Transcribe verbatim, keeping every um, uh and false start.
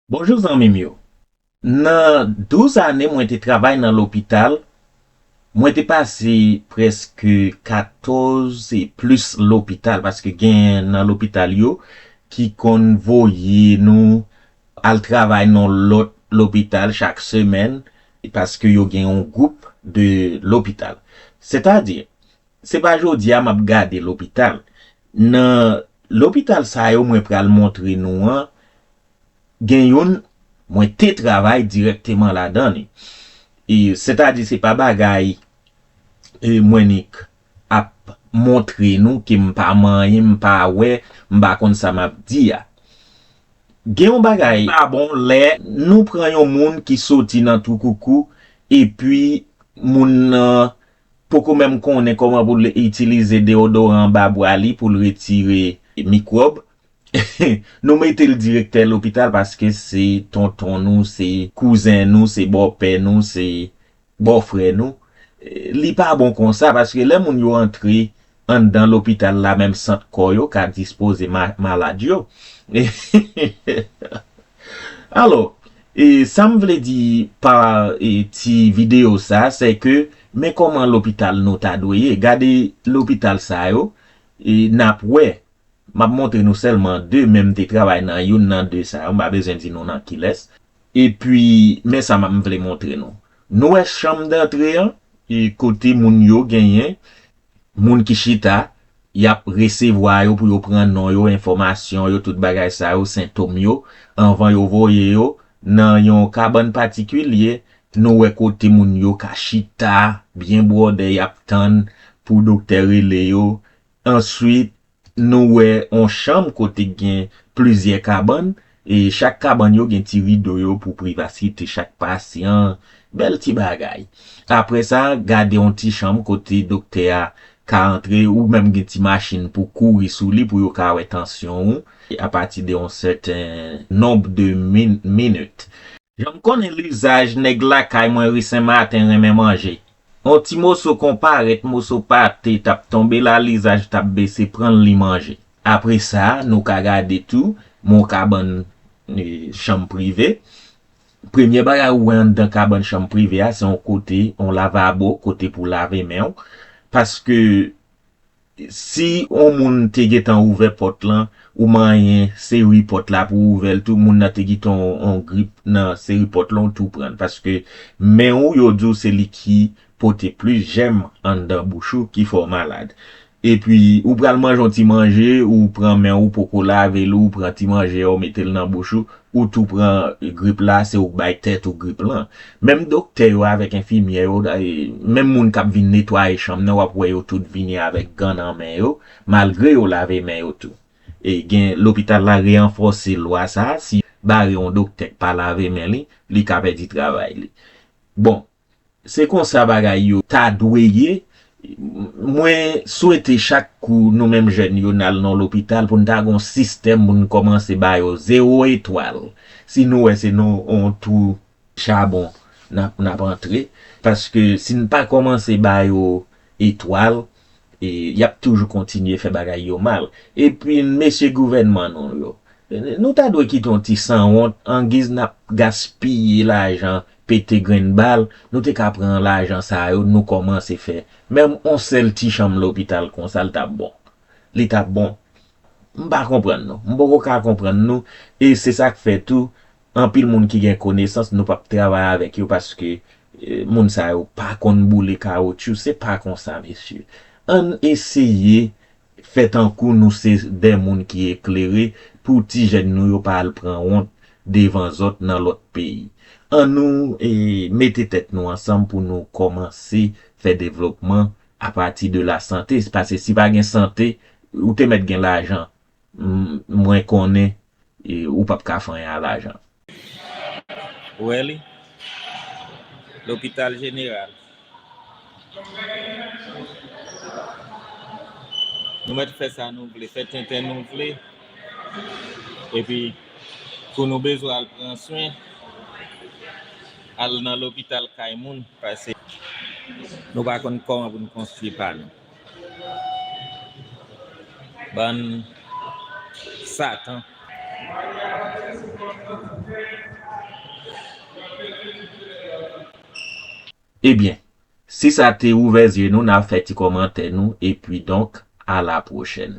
Bonjou zanmi m yo. Nan douz ane mwen te travay nan lopital, mwen te pase prèske katòz e plis lopital, paske gen nan lopital yo ki konn voye nou al travay nan lòt lopital chak semèn, paske yo gen yon gwoup de lopital. Sètadi, se pa jodi a m ap gade lopital. Nan lopital sa yo mwen pral montre nou an, gen youn mwen te travay dirèkteman ladan li. E, sètadi se pa bagay e, mwen nik ap montre nou ke m pa manyen, m pa wè, m pa konn sa m ap di a. Gen yon bagay pa bon lè nou pran yon moun ki soti nan twoukoukou, epi moun nan poko menm konnen kòman pou l itilize deyodoran anba bra li pou l retire mikwòb. Nou mete l direktè lopital paske se tonton nou, se kouzen nou, se bòpè nou, se bòfrè nou. Li pa bon konsa, paske lè moun yo antre anndan lopital la, menm sant kò yo ka dispoze ma-, malad yo. Alò, e, sa m vle di pa, e, ti videyo sa, se ke men kòman lopital nou ta dwe ye. Gade lopital sa yo, e, n ap wè. M ap montre nou sèlman de, men m te travay nan youn nan de sa yo, m pa bezwen di nou nan kilès. Epi, men sa m ap, m vle montre nou. Nou wè chanm dantre an, e kote moun yo genyen, moun ki chita, y ap resevwa yo pou yo pran non yo, enfòmasyon yo, tout bagay sa yo, sentòm yo, anvan yo voye yo nan yon kabann patikilye. Nou wè kote moun yo ka chita, byen bwòdè, y ap tann pou doktè rele yo. Answit, nou wè on chanm kote gen plizyè kabann, e chak kabann yo gen ti rido yo pou privasite chak pasyan, bèl ti bagay. Apre sa, gade on ti chanm kote doktè a ka antre, ou menm gen ti machin pou kouri sou li pou yo ka wè tansyon ou apati de on sèten nonb de min-, minit. Jan m konnen lizaj nèg lakay mwen ri Senmaten renmen manje. On ti moso konparèt, moso pate t ap tonbe la, lizaj t ap bese, pran l li manje. Apre sa, nou ka gade tou, men on kabann, e, chanm prive. Premye bagay ou wè anndan kabann chanm prive a, se on kote, on lavabo, kote pou lave men w. Paske si on moun te gentan ouvè pòt lan, ou manyen seri pòt la pou ouvè l tou, moun nan te gentan on, on grip nan seri pòt lan, ou tou pran l. Paske men w, yo di w se li ki pote plis jèm anndan bouch ou, ki fè w malad. Epi, ou pral manje on ti manje, ou pran men w, ou poko lave l, ou pran ti manje a, ou mete l nan bouch ou, ou tou pran grip la, se ou k bay tèt ou grip lan. Menm doktè yo avèk enfimyè yo, e, menm moun k ap vin netwaye chanm nan, w ap wè yo tout vini avèk gan nan men yo, malgre yo lave men yo tou. E gen lopital la ranfòse lwa sa a, si bare yon doktè k pa lave men li, li ka pèdi travay li. Bon, se konsa bagay yo ta dwe ye. Mwen swete chak kou nou menm jèn yo n al nan lopital pou n ta gen yon sistèm pou n kòmanse ba yo zewo etwal. Si nou wè se nan yon twou chabon n ap, n ap antre. Paske si n pa kòmanse ba yo etwal, e, y ap toujou kontinye fè bagay yo mal. Epi, mesye gouvènman nou yo, nou ta dwe kite yon ti sanwont, angiz n ap gaspiye lajan, pete grenn bal, nou te ka pran lajan sa yo, nou kòmanse fè menm yon sèl ti chanm lopital konsa, l t ap bon. Li t ap bon. M pa konprann nou. M poko ka konprann nou. E se sa k fè tou, anpil moun ki gen konesans, nou p ap travay avèk yo paske, e, moun sa yo pa konn boule kawotchou. Se pa konsa, mesye. Ann eseye fè tankou nou se de moun ki eklere pou ti jèn nou yo pa al pran wont devan zòt nan lòt peyi. Ann nou, e, mete tèt nou ansanm pou nou kòmanse fè devlopman apati de la sante. Paske si pa gen sante, ou te mèt gen lajan. M-, mwen konnen, e, ou p ap ka fè anyen a lajan. Ou wè li? Lopital jeneral. Nou mèt fè sa nou vle, fè tenten nou vle. Epi, kou nou bezwen al pran swen, al nan lopital kay moun, paske nou pa konn kòman pou n konstwi pa nou. Bann satan. Ebyen, si sa te ouvè zye nou, n ap fè ti kòmantè nou, epi donk, a la pwochèn.